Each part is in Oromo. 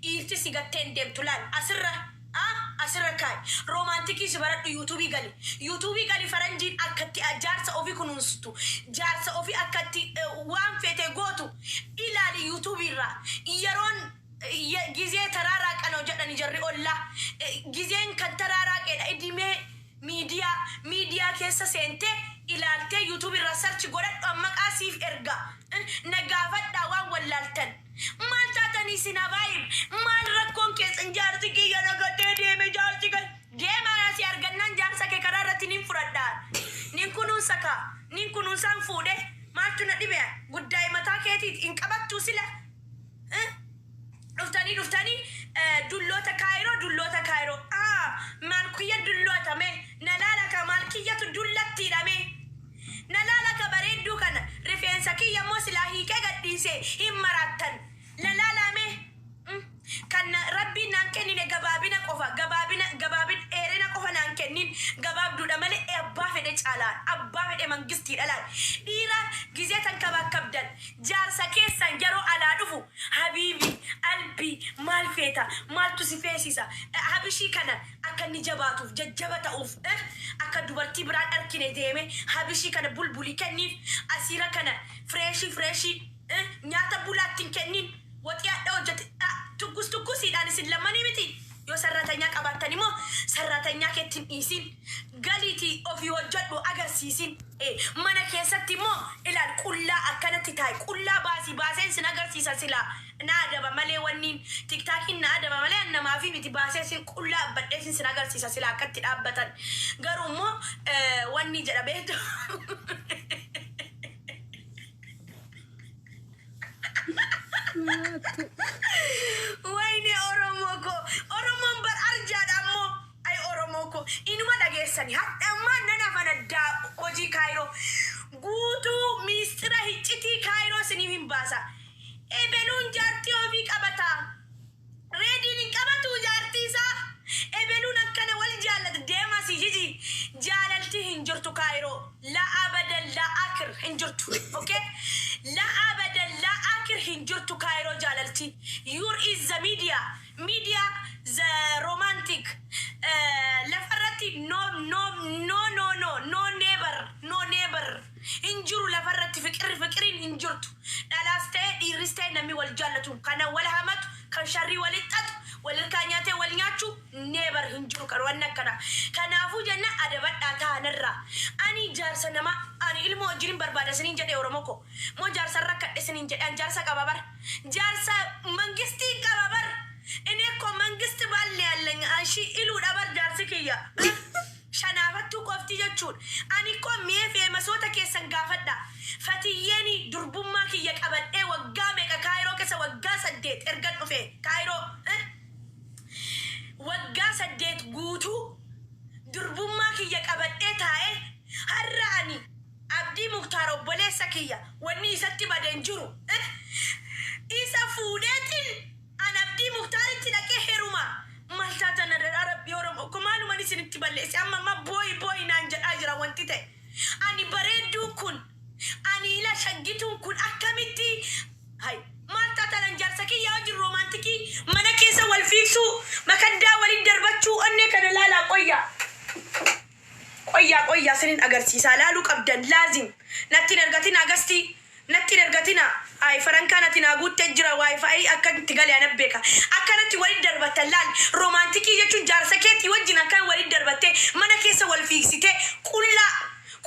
Dhiirti si gattee hin deemtu laal asirra a asirra kaa'i. Romantic si baradhu YouTube gali. YouTube gali faranjiin akkatti jaarsa ofii kunuunsitu jaarsa ofii akkatti waan feete gootu ilaali YouTube irraa. Yeroon gizee taraaraaqanoo jedhani jarri ollaa. Gizeen kan taraaraaqeedha idimee Miidiyaa miidiyaa keessa seentee ilaaltee youtube irraa search godhadhu an maqaa siif erga na gaafadhaa waan wallaaltan maal taatanii isin habaayib maal rakkoon keessan jaarsi kiyya na gatee deeme jaarsi kee deemaa naa si argannaan jaarsa kee karaa irratti nin fudhadhaa nin kunuunsa kaa nin kunuunsaan fuudhe maaltu na dhibe guddaay mataa keetiiti hin qabattuu sila Dhuftanii dhuftanii dulloota kaayiroo dulloota kaayiroo aa maal kiyya dulloota mee na laala ka maal kiyyatu dullattiidha mee na laala ka bareedduu kana rifeensa kiyya immoo silaa hiikee gadhiise hin maraattan na laalaa mee kan rabbiin naan kennine gabaabina qofa gabaabina gabaabin dheerina qofa naan kennin gabaabduudha malee abbaa fedhe caalaan abbaa fedhe mangistiidha laal dhiira gizee tan kabaakkabdan Jaarsa keessan yeroo alaa dhufu habiibi albii maal feeta maaltu si feesisa habishii kana akka inni jabaatuuf jajjaba ta'uuf akka dubartii biraan arkine deeme habishii kana bulbuli kenniif asiira kana fireeshii fireeshii nyaata bulaatti hin kennin waxii hadha hojjete tuggus tuggusiidhaan isin lammanii miti yoo sarratanyaa qabaattan immoo sarratanyaa keetti hin dhiisin galiitii ofii hojjedhu agarsiisin. Mana keessatti immoo ilaal qullaa akkanatti taa'i qullaa baasi baaseen sin agarsiisa silaa na adaba malee wanniin tiktaakiin na adaba malee an namaafii miti baasee sin qullaa abbadhee sin sin agarsiisa silaa akkatti dhaabbatan garuu immoo wanni jedha beektu. Wayne Oromoo koo Oromoon bar arjaadha ammoo ay Oromoo koo inuma dhageessani hadha ammaa nan afanaddaa hojii kaayiroo guutuu miisxira hiccitii kaayiroo isiniif hin baasa ebeluun jaartii ofii qabataa Reediin hin qabatuu jaartii isaa ebeluun akkana wal jaallata deema asii jiji jaalalti hin jirtu kaayiroo la abadan la akir hin jirtu ok la abadan la akir hin jirtu kaayiroo jaalalti your is the media media the romantic lafarratti no no no no no no never no never hin jiru lafarratti fiqirri fiqiriin hin jirtu dhalaas ta'e dhiirris ta'e namni wal jaallatu kana wal hamatu kan sharrii walitti xaxu wal hirkaa nyaatee wal nyaachuu never hin jiru kan wanni akkana kanaafuu jenna adabadhaa ta'a narraa ani jaarsa nama ani ilmoo wajjinin barbaada isiniin jedhe oromo koo moo jaarsan rakkadhe isiniin jedhe an jaarsa qaba bar jaarsa mangistiin qaba bar እኔ እኮ መንግስት ባል ነው ያለኝ አንሺ iluudha bar jaarsi kiyya Shanaafattuu qofti jechuudha. Ani koo mee feemasoota keessan gaafadha. Fatiyyeeni durbummaa kiyya qabadhee waggaa meeqa kaayiroo keessa waggaa 8 ergan dhufee kaayiroo eh, waggaa 8 guutuu durbummaa kiyya qabadhee taa'ee har'a ani Abdii Muktaar obboleessa kiyya wanni isatti bade hin jiru. Eh, isa fuudheetiin An Abdii Muktaaritti dhaqee heruma. Maal taatan adaraa rabbii Oromoo ko maaluman isinitti balleesse amma amma booyi booyi naan jedhaa jira wanti ta'e. Ani bareedduun kun ani ila shaggituun kun akkamitti hay maal taatan an jaarsa kiyyaa wajjin roomaantikii mana keessa wal fiigsuu makaddaa waliin darbachuu onnee kana laalaa qoyyaa. Qoyyaa qoyyaa sinin agarsiisaa laaluu qabdan laazim natti hin ergatinaa gastii natti hin ergatinaa ayi farankaan ati naa guutte jira wifi akka itti gale ana beeka akkanatti walit darbattan laal romantikii jechuun jaarsa keetii wajjin akkan walit darbattee mana keessa wal fiigsitee qullaa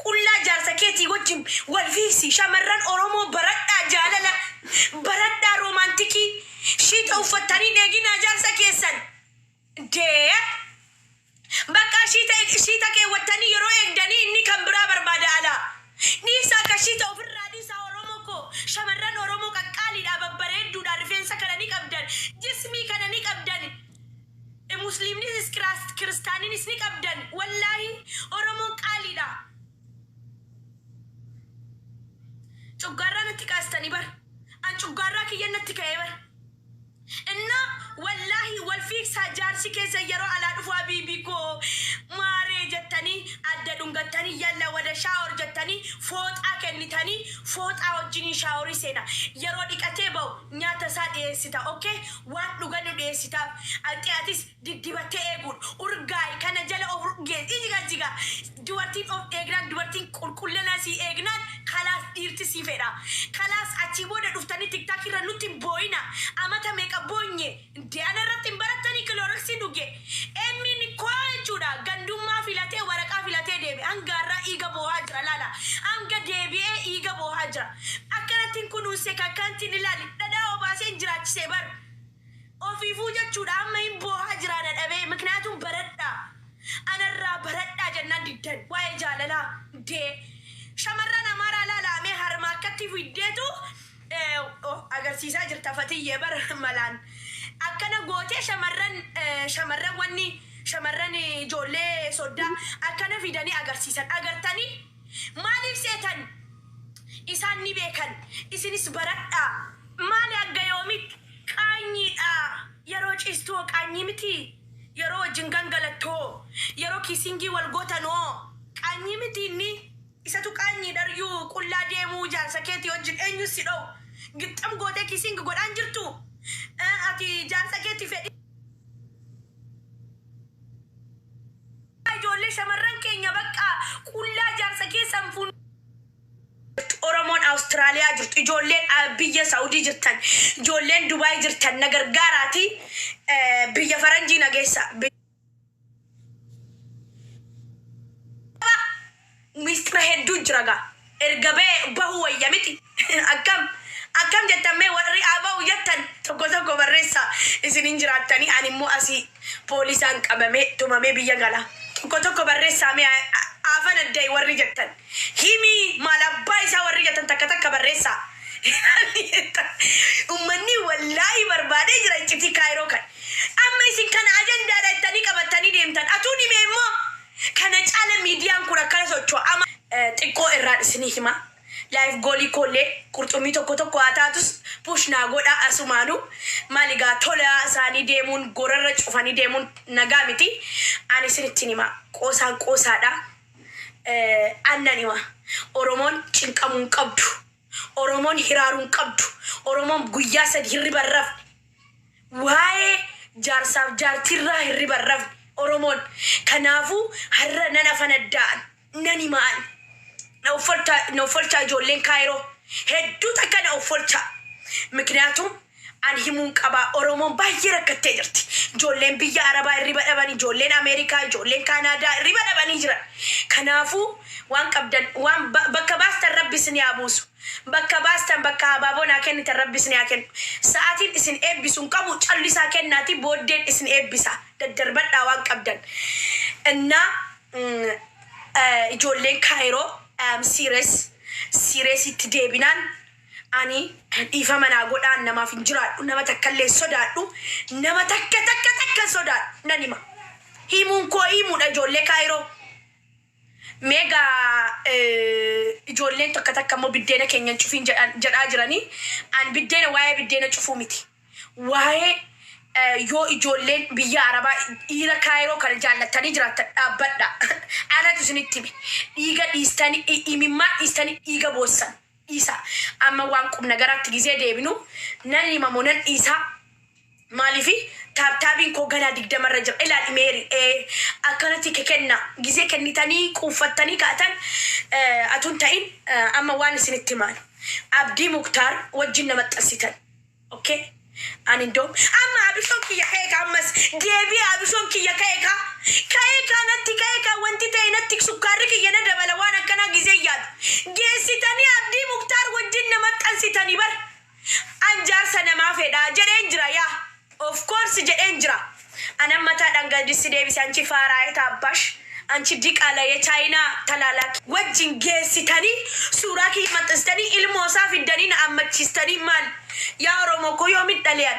qullaa jaarsa keetii wajjin wal fiigsi shamarran oromoo baradhaa jaalala baradhaa romantikii shiita uffattanii dheeginaa jaarsa keessan dee Bakka shiita shiita keewwattanii yeroo eegdanii inni kan biraa barbaada alaa. Dhiisaa ka shiita ofirraa dhiisaa Oromoo koo shamarran Oromoo qaqqaaliidha babbareedduudha rifeensa kana ni qabdan jismii kana ni qabdan musliimnis kiristaaninis ni qabdan wallaahi Oromoon qaaliidha. Cuggaarraa natti kaastanii bar an cuggaarraa kiyyan natti ka'ee bar. Innaa wallaahi wal fiigsaa jaarsi keessan yeroo alaa dhufu habiibii koo maaree jettanii adda dhungatanii. Diddibattanii yalla wada shower jettanii fooxaa kennitanii fooxaa wajjiniin shaaworii seena. Yeroo dhiqatee ba'u nyaata isaa dhiyeessita. Okay? Waan dhuganu dhiyeessitaaf. Ati atis diddibattee eeguun urgaayi kana jala of urgeessi jiga jiga. Dubartiin of eegnaan, dubartiin qulqullina sii eegnaan, kalaas dhiirti sii fedha. Kalaas achii booda dhuftanii TikTok irra nutti hin boo'ina. Amata meeqa boonye? De'ana irratti hin barattanii Clorox dhuge. Emmiin koo jechuudha gandummaa filatee, waraqaa filatee deeme. Hanga har'aa dhiiga boo'aa jira, laala. Hanga deebi'ee dhiiga boo'aa jira. Akkanattiin kunuunse, akkanattiin ilaali, dhadhaa obaasee hin jiraachisee bar. Ofiifuu jechuudha amma hin boo'aa jira na dhabee. Miknyaatuun baradhaa. Anarraa baradhaa jennaan diddan. Waa'ee jaalalaa dee. Shamarran Amaaraa laalamee harma akkatti fiddeetu agarsiisaa jirta Fatiyyee bar malaan. Akkana gootee shamarran wanni shamarran ijoollee soddaa akkana fidanii agarsiisan. Agartanii maaliif seetan? Isaan ni beekan. Isinis baradhaa. Maali hanga yoomitti? Qaanyiidha. Yeroo ciistoo qaanyii miti. Yeroo wajjin gangalattoo. Yeroo kissing wal gootanoo. Qaanyii miti inni. Isatu qaanyii dharyuu qullaa deemuu jaarsa keetii wajjin eenyu si dha'u. Gixxam gootee kissing godhaan jirtu. Ati jaarsa keetii fedhii. Ijoollee shamarran keenya bakka qullaa jaarsa keessan fuun. Oromoon Awustiraaliyaa jirtu, ijoolleen biyya Saawudii jirtan, ijoolleen Dubaay jirtan, na gargaaraati biyya faranjii na geessa. Mistira hedduu jira gaa. Erga ba'e bahu wayya miti. Akkam akkam jettan mee? Warri abaa'u jettan tokko tokko barreessaa. Isin hin jiraattanii, ani immoo asii poolisaan qabamee tumamee biyya gala. Tokko tokko barreessaa mee, afan addayi warri jettan. Himi maal abbaa isaa warri jettan takka takka barreessaa. Uummanni wallaahi barbaadee jira iccitii Kaayiroo kan. Amma isin kana ajandaadha jettanii qabattanii deemtan. Atuun hime immoo kana caala miidiyaan kun akkana socho'a. Ama xiqqoo irraan isinii hima. Life goalii koollee qurxummii tokko tokko haa taatus push naa godha asumaanuu. Maali gaa, tola isaanii deemuun, gorarra cufanii deemuun nagaa miti. Ani isinittiin hima. Qoosaan qoosaadha. Annan hima. Oromoon cinqamuu hin qabdu. Oromoon hiraaruu hin qabdu. Oromoon guyyaa 3 hirriba hin rafne. Waa'ee jaarsaaf jaartiirraa hirriba hin rafne Oromoon. Kanaafuu har'a nan afanadda'an, nan hima'an. Na uffolchaa, na uffolchaa ijoolleen Kaayiroo. Hedduu takka na uffolchaa. Mikniyaatum an himuun qabaa, Oromoon baay'ee rakkattee jirti. Ijoolleen biyya Arabaa hirriba dhaban, ijoolleen Ameerikaa, ijoolleen Kaanaadaa hirriba dhabanii jiran. Kanaafuu waan qabdan, waan bakka baastan Rabbi isin haa buusu. Bakka baastan, bakka habaaboo naa kennitan Rabbi isin haa kennu. Sa'aatiin isin eebbisu hin qabu, callisaa kennaati, booddeen isin eebbisa. Daddarbadhaa waan qabdan. Innaa ijoolleen Kaayiroo serious seriousitti deebinaan ani dhiifama naa godhaan, namaaf hin jiraadhu, nama takka illee sodaadhu, nama takka takka takka sodaadhu. Nan hima. Himuun koo himuudha, ijoollee Kaayiroo. Meegaa ijoolleen tokko takka immoo biddeena keenya hin cufiin jedhaa jiranii. An biddeena, waa'ee biddeena cufuu miti. Waa'ee yoo ijoolleen biyya Arabaa dhiira Kaayiroo kana jaallattanii jiraattan dhaabbadha. Anatu isinitti hime. Dhiiga dhiistanii, imimmaan dhiistanii dhiiga boossan dhiisa. Amma waan qubna garaatti gizee deebinu nan himamoo nan dhiisaa. Maaliifi tap tapiin koo ganaa 20rra jira. Ilaali meeri akkanatti kenna gizee kennitanii quuffattanii kaatan atun ta'in. Amma waan isinitti himaan, Abdii Muktaar wajjin na maxxansitan. Okay? Ani iddoo amma abishoon kiyya ka'e ka, ammas deebi'ee abishoon kiyya ka'e ka, ka'ee ka, natti ka'e ka, wanti ta'e natti sukkaarri kiyya na dabala. Waan akkanaa gizee yaadu geessitanii Abdii Muktaar wajjin na maxxansitanii bar. An jaarsa namaa fedhaa jedheen jira, yaa of course jedheen jira. Anan mataadhaan gadi si deebise. Anchi faaraayee taabbash, anchi diqaala yechaayinaa talaalaaki wajjin geessitanii suuraa kiyya maxxansitanii ilmoo isaa fiddanii na ammachiistanii maal? Yaa Oromoo koo, yoomin dhale an?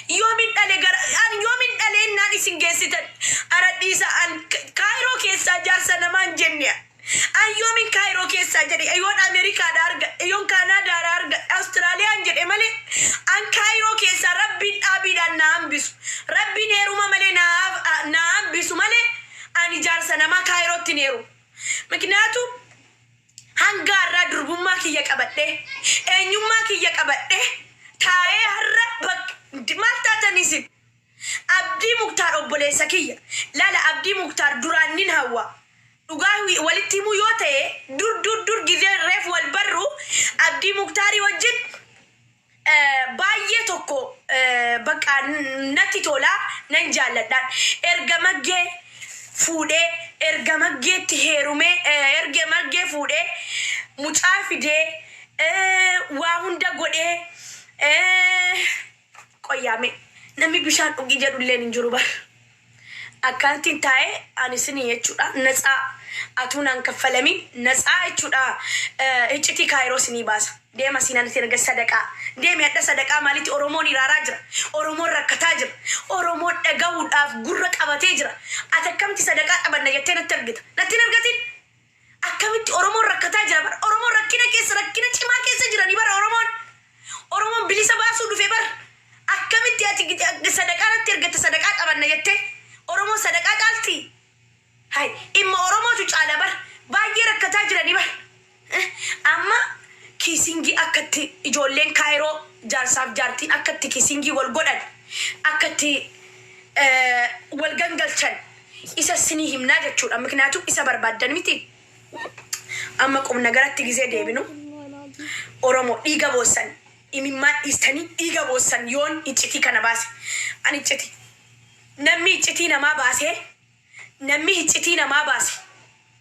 Yoomin dhale gara an? Yoomin dhalee naan isin geessitan? Ara dhiisa, an Kaayiroo keessaa jaarsa namaa hin jenne. An yoomin Kaayiroo keessaa jedhe? Yoon Ameerikaadha argadhe, yoon Kaanaadaadha argadhe, Awustiraaliyaan jedhe malee an Kaayiroo keessaa Rabbiin dhaabiidhaan na hambisu, Rabbiin heeruma malee na hambisu malee ani jaarsa namaa Kaayirootti hin heerumu. Mikinaatu hanga har'aa durbummaa kiyya qabadhee, eenyummaa kiyya qabadhee taa'ee har'a maal taatan isin? Abdii Muktaar obboleessa kiyya. Lala, Abdii Muktaar duraan nin hawwa. Dhugaa walitti himuu yoo ta'e, dur dur dur gizee reef wal barru Abdii Muktaarii wajjin baay'ee tokko bakka natti tolaa, nan jaalladhaan. Erga Maggee fuudhee, erga Maggeetti heerumee, erga Maggee fuudhee mucaa fidee, waa hunda godhee, qoyyaame namni bishaan dhugii jedhulleen hin jiru bar. Akkanattiin taa'ee ani isinii jechuudha, natsaa atuu naan kaffalamin, natsaa jechuudha, iccitii Kaayiroo isinii baasa. Deema siinanitti erga sadaqaa. Deemi hadha, sadaqaa maalitti? Oromoon iraaraa jira. Oromoon rakkataa jira. Oromoon dhagahuudhaaf gurra qabatee jira. Ati akkamitti sadaqaa qabanna jettee natti argita? Natti hin argatin. Akkamitti? Oromoon rakkataa jira bara. Oromoon rakkina keessa, rakkina cimaa keessa jiranii bara Oromoon. Oromoon bilisa baasuu dhufe bara. Akkamitti ati sadaqaa natti ergatte, sadaqaa qabanna jettee? Oromoon sadaqaa caalti? Hai, dhimma Oromootu caala bar. Baay'ee rakkataa jiranii bar. Amma kissing akkatti ijoolleen Kaayiroo jaarsaaf jaartiin akkatti kissing wal godhan, akkatti wal gangalchan isa sinii himnaa jechuudha. Miknaatu isa barbaaddan miti. Amma qubna garatti gizee deebinu, Oromoo, dhiiga boossan, imimmaan dhiistanii dhiiga boossan yoon iccitii kana baase. Ani icciti. Namni iccitii namaa baasee, namni iccitii namaa baase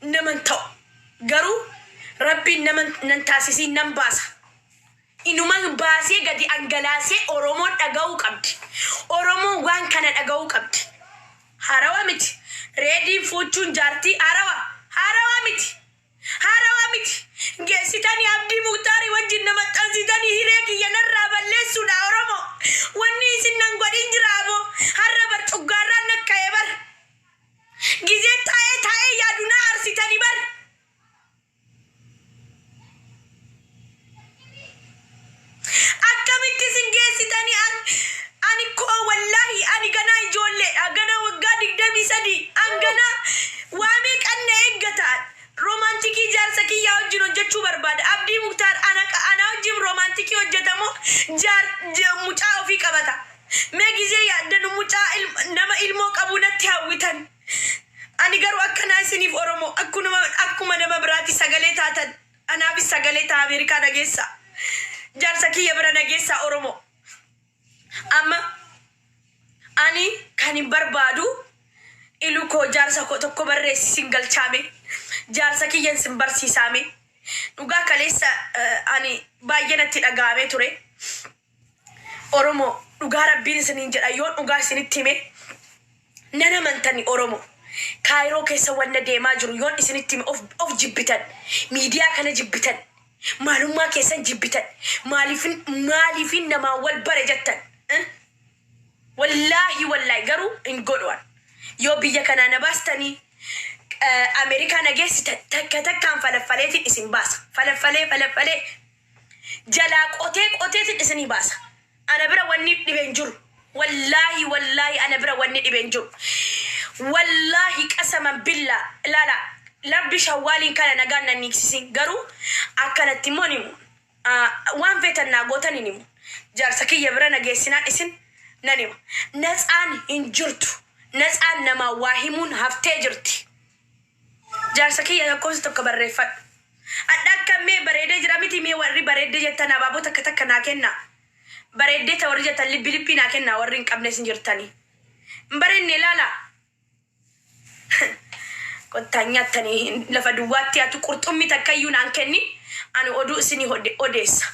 naman ta'u. Garuu Rabbiin nama nan taasisiin nan baasa. Inuman baasee gadi angalaasee Oromoon dhaga'uu qabdi. Oromoon waan kana dhaga'uu qabdi. Harawa miti. Reediin fuuchuun jaartii harawa. Harawa miti. Harawa miti. Geessitanii Abdii Muktaarii wajjin nama maxxansitanii hiree kiyya narraa balleessuudha, Oromoo. Wanni isin nan godhin jira aboo. Har'a bar cuggaarraan nakka'e bar. Gizee taa'ee taa'ee yaadu na aarsitanii bar. Akkamitti isin geessitanii? Ani koo wallaahi ani ganaa ijoolleedha. Ganaa waggaa 23 an ganaa waa meeqan na eeggata. Romantic jaarsa kiyyaa wajjin hojjechuu barbaada. Abdii Muktaar ana wajjin romantic hojjetamoo jaar mucaa ofii qabata? Mee gizee yaaddanu mucaa nama ilmoo qabu natti hawwitan. Ani garuu akkanaa isiniif, Oromoo, akkuma nama biraati sagalee taatan anaafis sagalee ta'a. Ameerikaa nageessaa. Jaarsa kiyya bira nageessaa, Oromoo. Amma ani kan hin barbaadu ilu koo jaarsa koo tokko barreessi sin galchaame. Jaarsa kiyyan sin barsiisaame. Dhugaa kaleessa ani baay'ee natti dhaga'amee ture. Oromoo, dhugaa Rabbiin isiniin jedha, yoon dhugaa isinitti hime nan amantani? Oromoo, Kaayiroo keessa wanna deemaa jiru yoon isinitti hime of jibbitan, miidiyaa kana jibbitan, maalummaa keessan jibbitan, maaliifin maaliifin namaan wal bare jettan, eh? Wallaahi wallaahi garuu hin godhuan. Yoo biyya kanaa na baastanii Ameerikaa na geessitan, takka takkaan falaffaleetiin isin baasa. Falaffalee falaffalee jalaa qotee qoteetiin isinii baasa. Ana bira wanni dhibeen hin jiru. Wallaahi wallaahi ana bira wanni dhibeen hin jiru. Wallaahi, qasaman billaa, ilaala, Rabbi shawwaaliin kana nagaan nan hiiksisin, garuu akkanatti immoo ni himu. Waan feetan naa gootan hin himu. Jaarsa kiyya bira na geessinaan isin nan hima. Natsaan hin jirtu. Natsaan namaa waa himuun haftee jirti. Jaarsa kiyya lakkoofsa tokko barreeffadhu. Adha akka mee bareedee jira miti? Mee warri bareeddee jettan abaaboo takka takka naa kennaa. Bareeddee ta warri jettan libbi lippii naa kennaa, warri hin qabnes hin jirtanii. Hin bareedne? Ilaala. Kottaan nyaattanii lafa duwwaatti atu qurxummii takka iyyuu naan kenni, ani oduu isinii odeessa.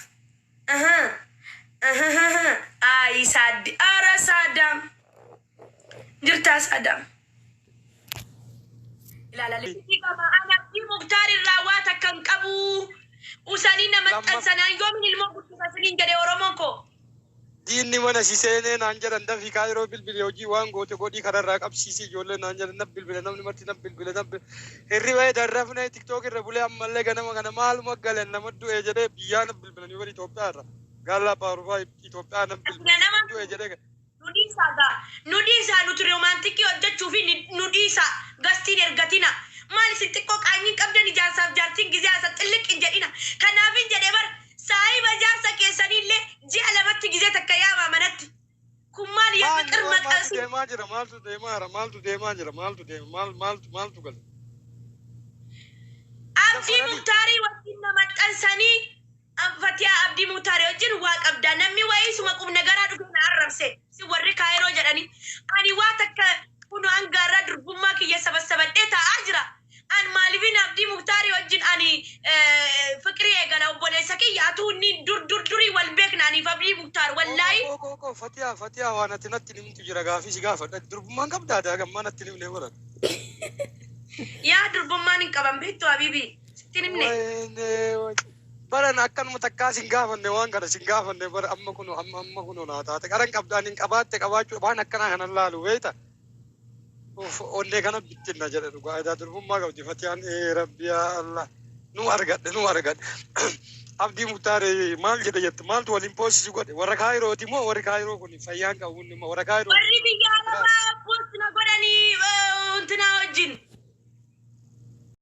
Ayi saaddi ara saadaam jirtaa saadaam. Ilaala, lippii qaba. Ani Abdii Muktaar irraa waa takka hin qabu. Usanii nama maxxansanaan yoomin ilmoo guddisa isiniin jedhe, Oromoon koo. Diinni mana si seenee naan jedhan, dafii Kaayiroo bilbili, hojii waan goote godhii kararraa qabsiisii ijoollee naan jedhan, na bilbile, namni marti na bilbile na hirriba darrafne TikTok irra bulee, ammallee ganama kana maaluma galan nama du'e jedhee biyyaa na bilbilanii bari Itoophiyaa irra gaala baarufaa Itoophiyaa na bilbile nama du'e jedhee. Nu dhiisaa gaa. Nu dhiisaa, nuti romantic hojjechuu fi nu dhiisaa. Gastiin ergatina. Maal isin xiqqoo qaanyii hin qabdani jaarsaaf jaartiin gizee haasan xilliq hin jedhina. Kanaafin jedhe bar saahiba jaarsa keessaniillee ji'a lamatti gizee takka yaamaa manatti. Kun maal Maal yefiqir maaltu maqasii. deemaa jira maaltu deemaa jira maaltu deemaa jira maaltu deema maal maaltu maaltu gala. Abdii Dafaranii. Muktaarii wajjin na maxxansanii Fatiyaa Abdii Muktaarii wajjin waa qabda namni wayii suma qubna garaa dhufe na arrabse si warri kaayiroo jedhanii ani waa takka kunu hanga irraa durbummaa kiyya sabassabadhee taa'aa jira an maaliifin Abdii Muktaarii wajjin ani fiqirii eegala obboleessa kiyya atuu inni dur dur durii wal beekna aniif Abdii Muktaar wallaahii. Qoo qoo qoo Fatiyaa Fatiyaa waan ati natti himtu jira gaafii si gaafadha durbummaan qabdaa ati hagammaa natti hin himne bara. Yaa durbummaan hin qaban beektu habiibi sitti hin himne. Wayne baran akkanuma takkaa sin gaafanne waan kana sin gaafanne bara amma kuno amma amma kuno naa taate qaran qabdaan hin qabaatte qabaachuu waan akkanaa kanan laalu beekta. Uff onnee kana bittinna jedhe dhugaa edaa durbummaa qabdi Fatiyaan ee rabbi yaa Allah nu argadhe nu argadhe. Abdii Muktaar maal jedhe jette maaltu waliin poosisi godhe warra kaayirooti moo warri kaayiroo kun fayyaan qabu inni warra kaayiroo. Warri biyya arabaa